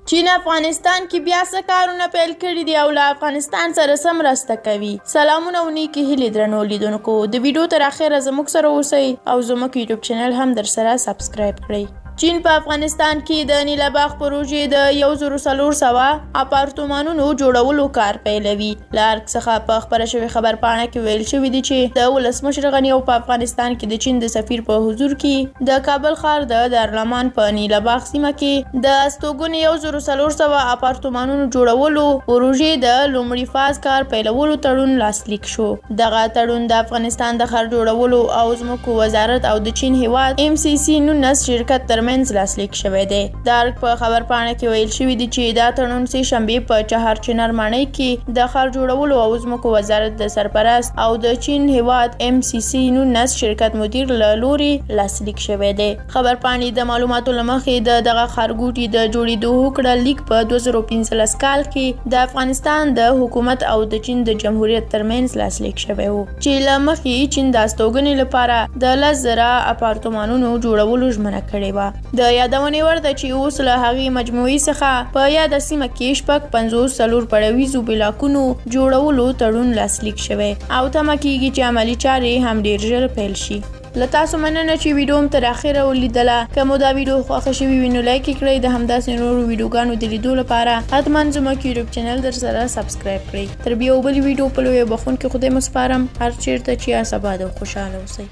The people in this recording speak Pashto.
چین افغانستان کې بیا څه کارونه پیل کړي دي او له افغانستان سره څه مرسته کوي؟ سلامونه او نیکې هیلې درنو لیدونکو، د ویډیو تر اخره زموږ سره اوسئ او زموږ یوټیوب چینل هم درسره سبسکرایب کړئ. چین په افغانستان کې د نیله باغ پروژې د 1400 اپارتمانونو جوړولو کار پیلوي. له ارګ څخه په خپره شوې خبرپاڼه کې ویل شوي دي چې د ولسمشر غني او په افغانستان کې د چین د سفیر په حضور کې د کابل ښار د دارلامان په نیله باغ سیمه کې د استوګنې 1400 اپارتمانونو جوړولو پروژې د لومړي فاز کار پیلولو تړون لاسلیک شو. دغه تړون د افغانستان د ښار جوړولو او ځمکو وزارت او د چین هیواد ام سي سي 19 شرکت ترمنځ لاسلیک شوی دی. د ارګ په خبرپاڼه کې ویل شوي دي چې دا تړون سې شنبه په چهار چنار ماڼۍ کې د ښار جوړولو او ځمکو وزارت د سرپرست او د چین هیواد ام سي سي 19 شرکت مدیر له لوري لاسلیک شوی دی. خبرپاڼې د معلوماتو له مخې، د دغه ښارګوټي د جوړېدو هوکړه لیک په 2015 کال کې د افغانستان د حکومت او د چین د جمهوریت ترمنځ لاسلیک شوی و، چې له مخې یې چین د استوګنې لپاره د 10,000 اپارتمانونو جوړولو ژمنه کړې وه. د یادونې وړ ده چې اوس له هغې مجموعې څخه په یاده سیمه کې 56 څلور پړاویزو بلاکونو جوړولو تړون لاسلیک شوی او تمه کیږي چې عملي چارې هم ډېر ژر پیل شي. له تاسو مننه چې ویډیو هم تر اخره ولیدله. که مو دا ویډیو خوښه شوې وي نو لایک یې کړئ. د همداسې نورو ویډیوګانو د لیدو لپاره حتما زموږ یوټیوب چینل در سره سبسکرایب کړئ. تر بیا بلې ویډیو په لوی بخښونکي خدای مو سپارم. هر چیرته چې یاست اباد او خوشحاله اوسئ.